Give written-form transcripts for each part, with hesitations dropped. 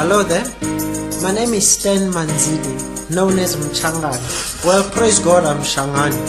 Hello there. My name is Stan Manzini, known as Mchangani. Well, praise God, I'm Shangani.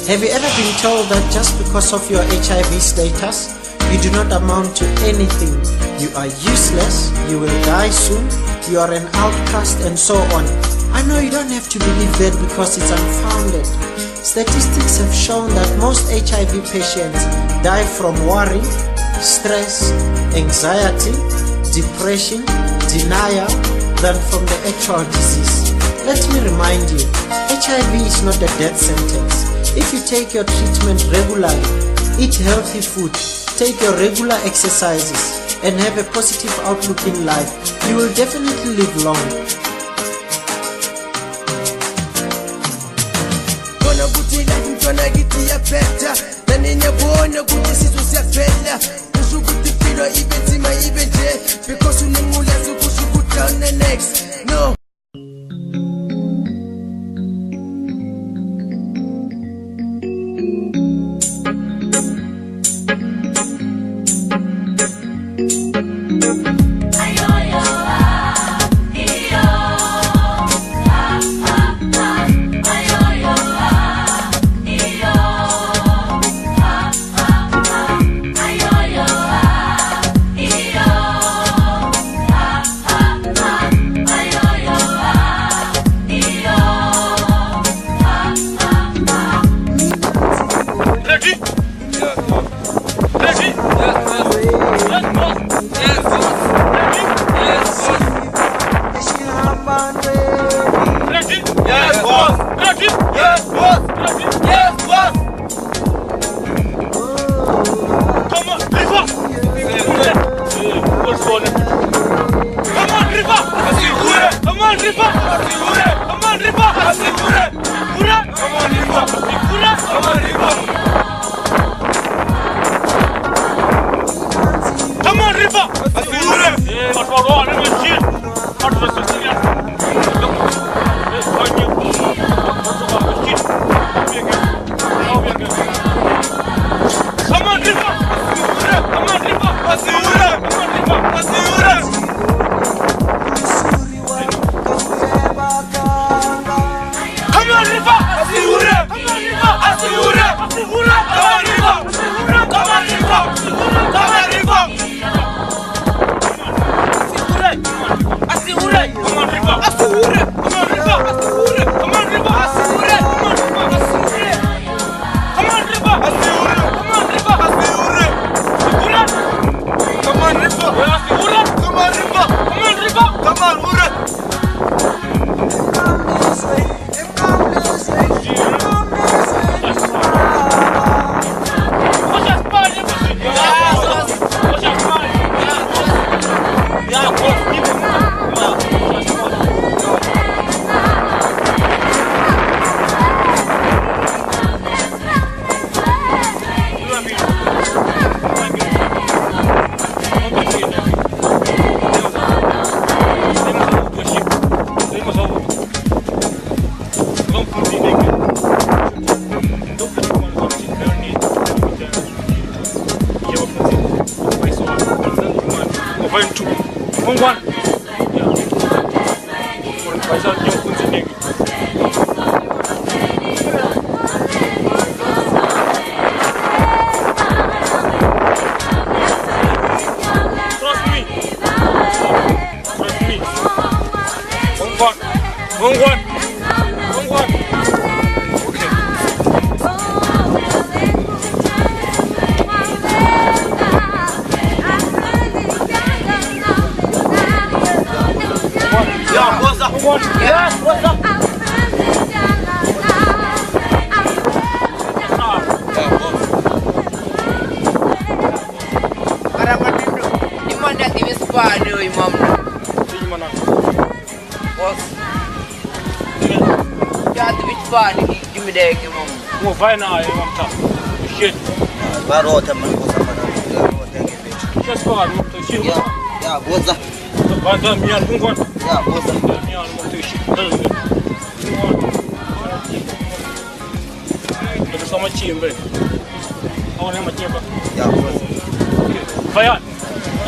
Have you ever been told that just because of your HIV status, you do not amount to anything? You are useless, you will die soon, you are an outcast, and so on. I know you don't have to believe that because it's unfounded. Statistics have shown that most HIV patients die from worry, stress, anxiety, depression, denial, than from the actual disease. Let me remind you, HIV is not a death sentence. If you take your treatment regularly, eat healthy food, take your regular exercises, and have a positive outlook in life, you will definitely live long. Bona ukuthi life mntwana kithi iyaphetha nani ngiyabona ukuthi isizwe siyaphela kusho ukuthi impilo ibe nzima ibe nje because unengculazi kusho ukuthi awune next no.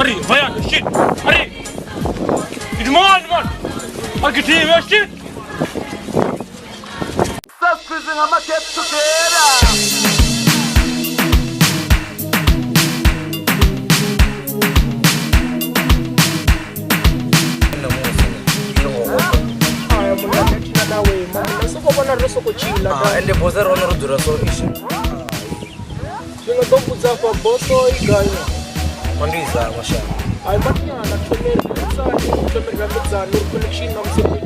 Ari, vaya, shit. Ari. Idman, man. Agitime shit. Sasize ngama get together. Ende bosa rona ro dzula so ishi. Zwino ḓo mbudza afha boso i gai na? Mandiza masha. Ai manyana thomeri tsani thomeri rambedzani uri connection na musi ri gai.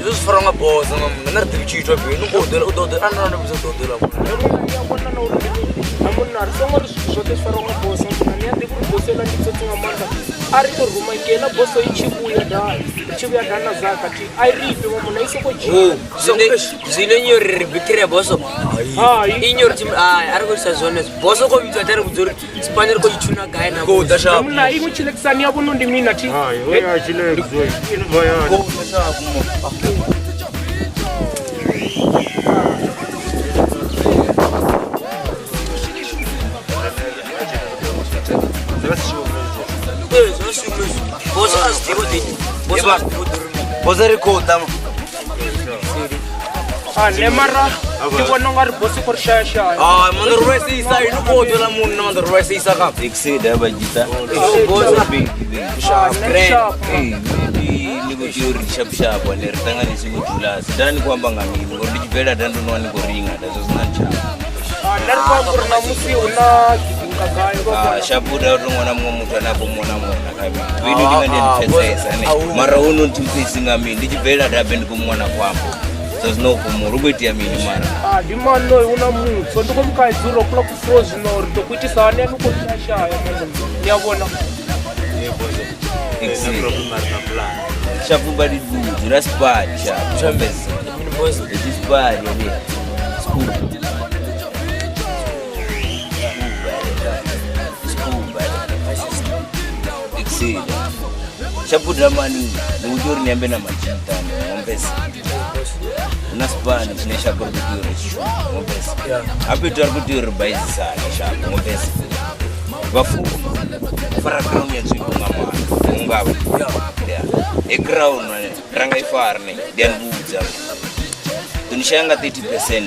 Izwo zwi farwa nga bosa nga nṋe ri ḓivhi tshithu afho ni khou ḓela u ḓo ḓela ana ndo vhudza ḓo ḓela. Ni a vhona na uri na munna ri songo ri zwithu zwoṱhe zwi farwa nga bosa munna ni a ḓivha uri boso ela ndi tsotsi nga maanḓa. A ri to ruma ngena boso i tshi vhuya da i tshi vhuya da na zaka thi a i ripi wa munna i soko dzhia. Zwine nyo ri ri bikire boso. Hai inyo ri ai a ri khou isa zwone boso ko vhidzwa ri vhudza uri Spanish ko tshuna gai na go da sharp. Munna i mutshilekisani ya vhono ndi mina thi. Hai ho ya tshilekiswe in vaya go da sharp mo. Bosa ri khou ḓa a ne mara ndi vhona unga ri bosi khou ri shaya shaya. Ah manda ri vhaisisa ini khou ḓela munna manda ri vhaisisa ka exida ba jita bosa big sharp grand ni khou tea uri sharp sharp ane ri ṱanganise ngo dzula dani khou amba nga mini ngori ndi tshi bvela da ndo no ni khou ringa da zwo sina tsha. A nṋe ri khou amba uri ṋamusi hu na shapu da uri ṅwana muṅwe muthu ane a khou mona mona kha mini vhino ndi nga ndi pfesesa ne mara hu no nthutsisi nga mini ndi tshi bvelela dabe ndi khou muwana khou amba zwa zwino fhumula hu khou itea mini mara a ndi mano hu na mutso ndi khou mukaidzi uri okula kufuwo zwino ri ḓo ku itisa hani ani khou shaya ni a vhona. Shapu badi dzula sipadi shapu etshi sipadi ane school shapu dramani ndi uri ni ambe na majita ngombesa una sipani tshine shapu ri khou tea uri ngombesa hape ri khou tea uri baisisane shapu ngombesa vhafuwi fara crown ya tswimbo nga maanḓa ungavha e crown ra nga i fara ne ndi a ni vhudza ḓo ni shaya nga 30%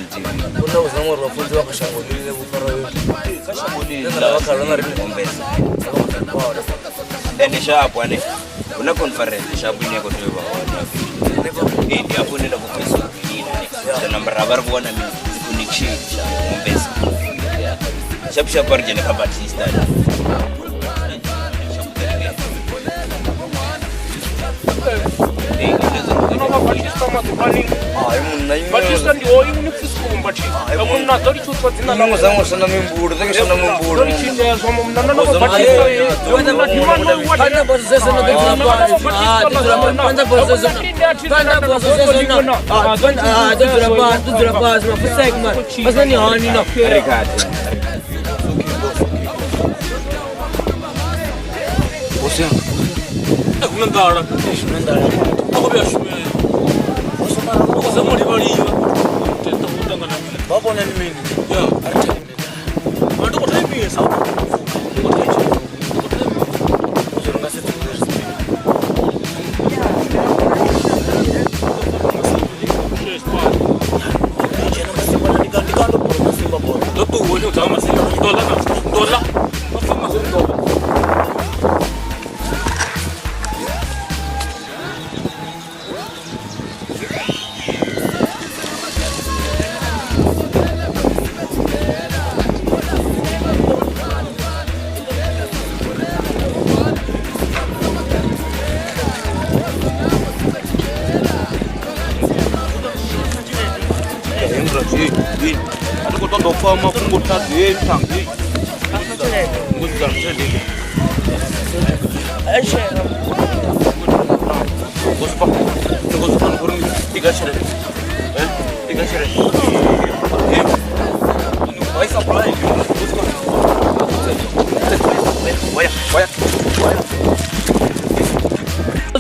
una uzama uri vhafunzi vha kha shango ḽine vho fara kha shango ḽine ngombesa ende shapu ane huna conference shapu ine ya khou tea u vha hone ee ndi hafho hune nda khou pfesesa uri lina ne zwa nambara vha ri khou wana mini dzi connection shapu ngombesa shapu shapu a ri dzhene kha Batista Batista ndi hoyu ni pfisi Batista munna ḓo litshutwa dzina ḽa ngo zango sana mimbulo ḓo sana mimbulo ḓo litshitezwa munna na Batista na boso zese na ḓo dzula boso zese na boso zese na a ḓo dzula fhasi mafusek man basani hani na rekati boso huna nḓala a khou vhuya shumela o zama u livhaliwa tenda u ṱangana vha vhona ni mini ya a ndi khou taimisa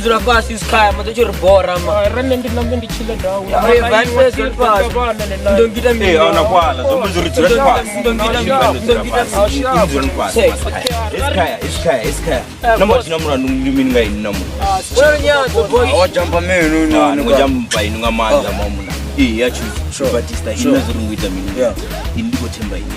dzula fhasi sikhaya ma ḓo tshi ri bora ma. Ra nṋe ndi nambe ndi tshile dawu. Re vha fhedza fhasi. Ndo ngita mini? Eh, ana kwala, zwo mbo zwi dzula fhasi. Ndo ngita mini? Ndo ngita mini? Esikhaya, esikhaya, esikhaya. Namba thina mulandu ndi mini nga ini namuna. Wewe nyadzo boy. Awa jumpa menu no. Ngo jumpa inu nga maanḓa mamuna. Eh, ya choose. Batista ina zwo ri ita mini. Ini ndi khou themba ini.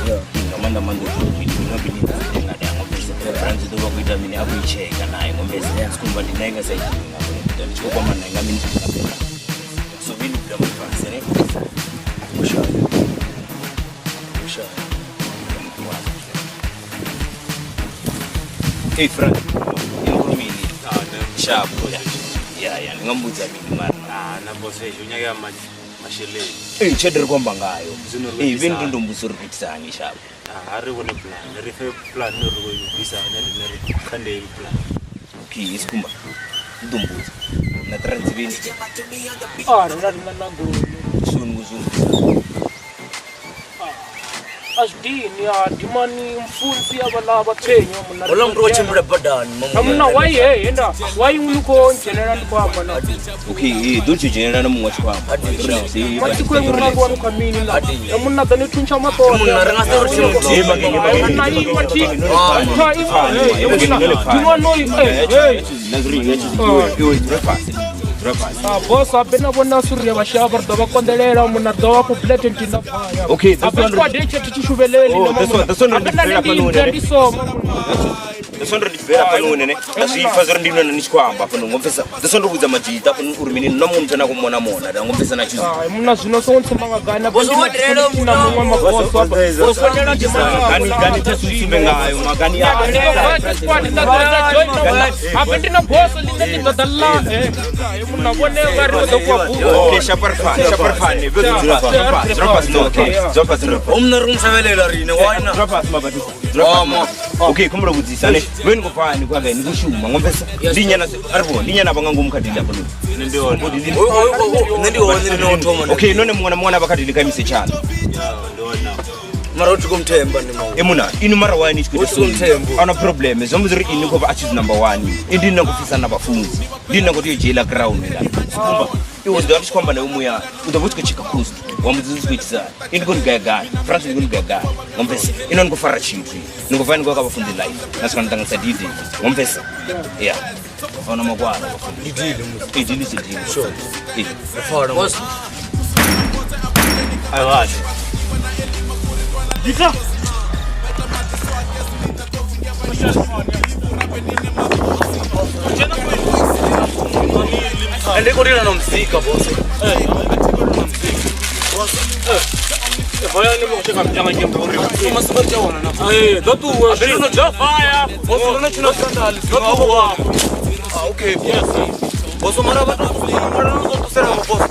Yeah. Nga maanḓa maanḓa uri ino bini nga da ngombese. Franz ḓo vha khou ita mini a khou itsheka naye ngombese. Sikhumba ndi naye nga sa ita nga khou ita ndi tshi khou kwama naye nga mini nga fhela. So vini bila mufransi ne. Ushaya. Ushaya. Hey Frank, ino mini. Sharp. Ya ya, ngambudza mini mara. Ah, na boss e unyaka masheleni. Eh, tshelede ri khou amba ngayo. Eh, vhe ndi ndo mbudzisa uri ri itisani sharp. Ah, ri vhone plan, ri fe plan ri khou bvisa ene rine ri khandei plan. Okay, isikhumba. Ndi ḓo mbudza. Na tranziveni. Ah, ri na rina na goni. Soni kuzungu. Asdini ya dimani mfunzi abalaba phenya muna. Hola mntu wo tshimbila badani mama. Muna why he henda why unuko ndzhenela ndi kwamba na. Okay, eh do tshidzhenela na muṅwe tshikwamba. Matikwe mulandu wanu kamini la. Muna ḓa thuntsha maṱo. Muna ri nga se ri Eh magenge magenge. Na iwa thi. Ha iwa. Dinwa no eh. Ah boss abena vhona suri ya vhashava ri ḓo vha konḓelela muna ḓo vha ku blatant na fire. Okay, that's one. Abe tshi tshi shuvheleli na muna. That's one. Abena ndi soma. That's one ndi bvela fhano ne. Zwi pfa zwo ndi nona ni tshi khou amba fhano ngopfesa. That's one ndo vhudza majita fhano uri mini no muṅwe muthu ana khou mona mona da ngopfesa na tshizu. Ah muna zwino songo thoma nga gana. Boss wo direlo muna muṅwe maboss apa. Boss fanela gani gani thasu sumbe ngayo magani a. Abe ndi na boss line ndi ḓo ḓa la. Muna vhone vha ri ḓo kwa bu. Okay, shaparfan, shaparfan. Vhe dzula fhasi. Drop us no. Okay. Drop us. Umna ri mushavelela rine why na? Drop us mabatisa. Drop us. Okay, khumbula vhudzisa ne. Vhe ni khou pfani kwa nga ni khou shuma ngopfesa. Ndi nyana ari ndi nyana vha nga ngomu kha dili afho. Ndi hone. Nṋe ndi hone ndi no thoma. Okay, none muṅwe na muṅwe na vha kha dili kha mise tshana. Mara u tshi khou muthemba ndi mawu. E muna, inu mara wani tshi khou ita so. Ana problem, zwo mbo uri inu khou vha accused number 1. Ndi nna khou pfisa na vhafunzi. Ndi nna khou tea u dzhiela ground la. Sikhumba, iwe ḓo tshi khou amba nawe muya, u ḓo vha u tshi khou tsheka coast. Wa mbudza zwi khou itisa. Ini khou gaya gaya. France ndi khou gaya gaya. Ngompfesa. Ino ni khou fara tshithu. Ni khou fana ni khou ka vhafunzi live. Na swika ni ṱanganisa didi. Ngompfesa. Yeah. Fana makwala vhafunzi. Ndi deal musi. Eh deal is deal. Sure. Eh. Fana. Boss. Ayi. Dita. Ende kodela no mzika boss. Eh. Boss. Vaya ni mo tsheka mjanga ke mbori. Uma sibatya wona na. Eh, do tu no do fire. Boss no chino sandali. Do tu. Ah, okay. Yes. Boss mara ba mara no to sera boss.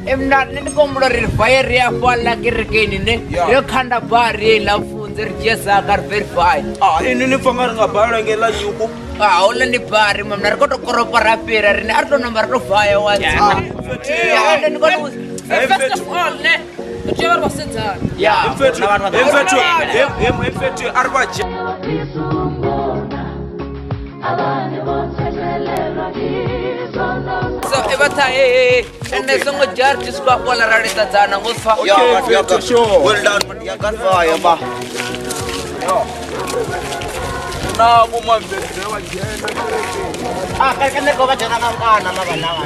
Emna ndi kombula ri vaye ri ya fala kerekeni ne ri khanda bar ri la funze ri jesa ka ri verify. Ah ini ni pfanga ri nga balwa ngela nyuku. Ah ola ndi bar mamna ri koto koropa ra fhira rine a ri to namba ri to vaya wa. Ya ndi kono first of all ne ri tea uri vhasedzana. Ya mfethu a ri vha So ebatha eh ene songo jar tiswa pola rale tadzana ngosfa. Okay, sure. Well done, but ya kan fire ba. Na mo mfethu wa dzhena. Ah ka ne go ba dzhena nga kana ma bana wa.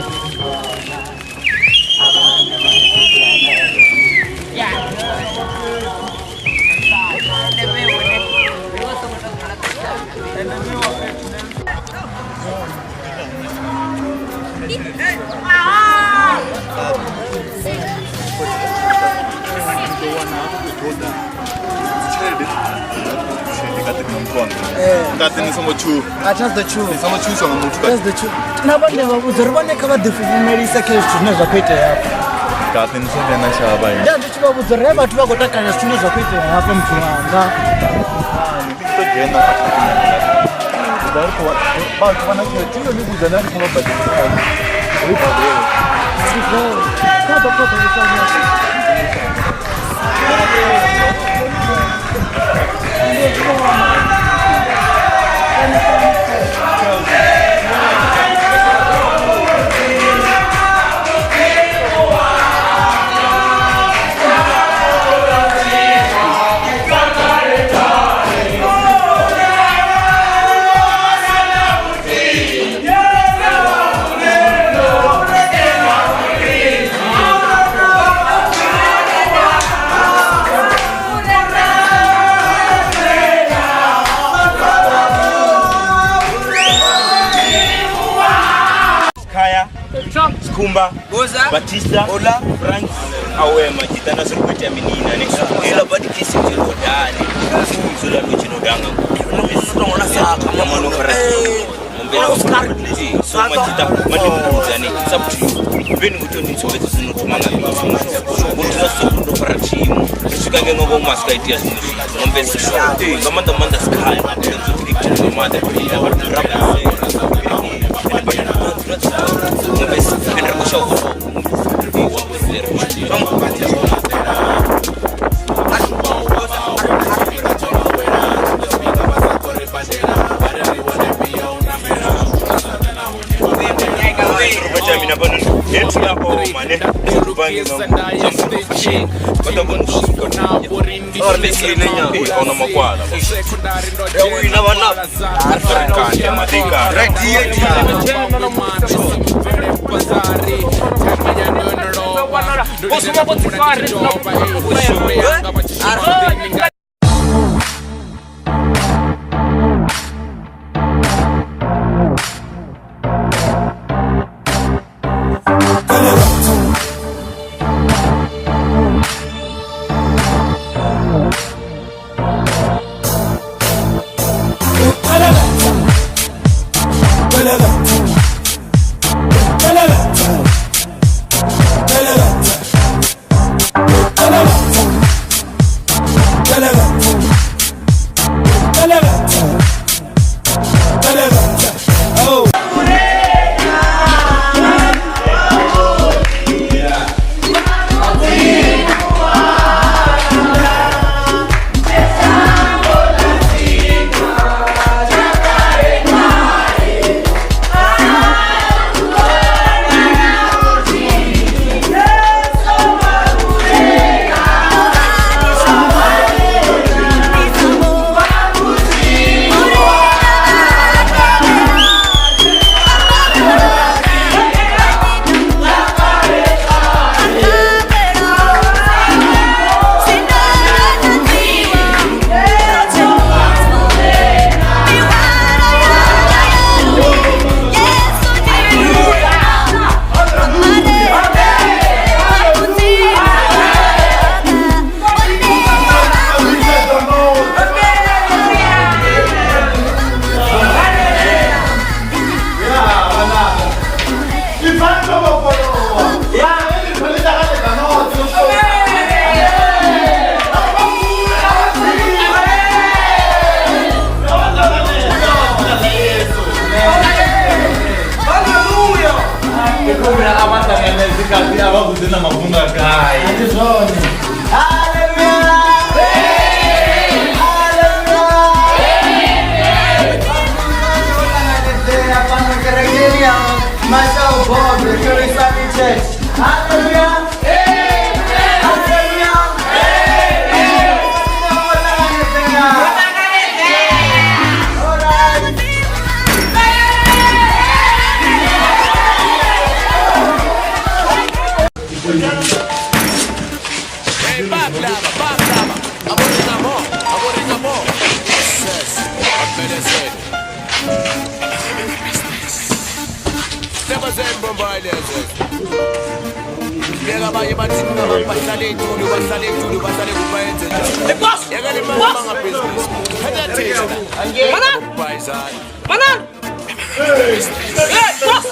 Ya. Kati ni songo tshuwa. A thi ḓo tshuwa. Ni songo tshuwiswa nga muthu. That's the truth. Na vhone vha vhudza uri vhone kha vha ḓifhumelise kha zwithu zwine zwa khou itea hafha. Kati ni songo na shavha. Nda ndi tshi vha vhudza uri vhathu vha khou takalela zwithu zwine zwa khou itea hafha muthu wanga. Ndi ḓo dzhena vhathu vha na tshelede yo ni vhudza nda ri songo badela. Ri badela. Kha ḓo kho ḓo Kumba, Batista, Ola, Frank, awe majitana suri kuita minina ne. Ela badi kisi jelo dani. Zula luchino danga. Ona saka mama no fara. Oscar so majita mandi sabu beni kuti ndi tsovetsa zino thoma nga muthu na so ndo fara tshiimo swika ngeno vho masika itea zwino ngombesa nga maanḓa maanḓa sikhaya nga maanḓa Beka abanye bathi bahlale estudio, bahlale estudio, bahlale kubayenze njani. Yeka le mali bangabhizinisi. Thatha thina. Bayizana. Banan! Hey, boss!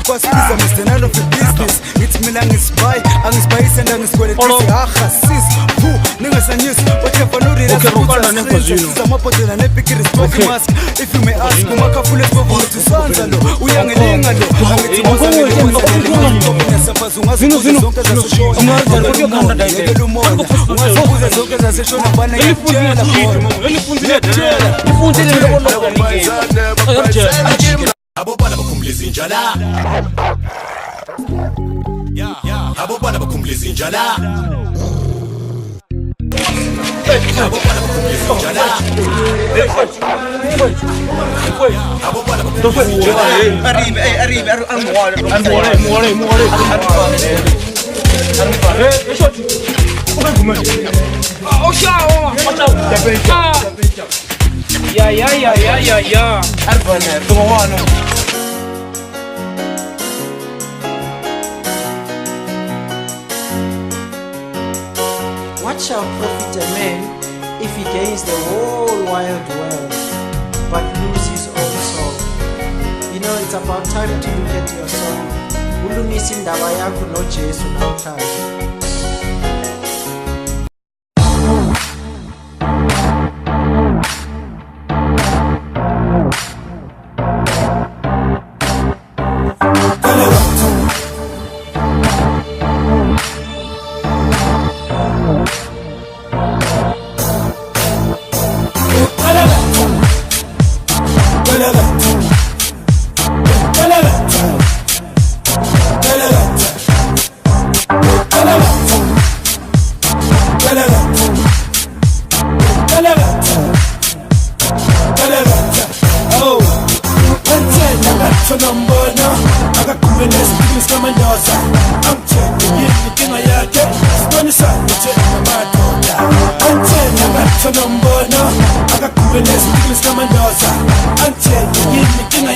Kwasibiza Mr. None of your business. Ngithi mina ngisipay, angisipayise ndangisikweletisi. Aha sis, phu ningasanyisi. Amabhodlela nepikiri smoke mask. If you may ask, umakhafula esibovu ngithi usanza lo, uyangilinga lo. Angithi ungazibuza zonke zaseshona. Ungazibuza zonke zaseshona bana ngiyakutshela khona. Abobana bakhumbuliza injala. Abobana bakhumbuliza injala. Abobana bakhumbuliza injala. Abobana bakhumbuliza injala. Arrive, arrive, arrive, muore, muore. Ya ya ya ya ya ya. What shall profit a man if he gains the whole wide world but lose his own soul? You know, it's about time to look at your soul. Ulungise indaba yakho noJesu namhlanje. Until you give me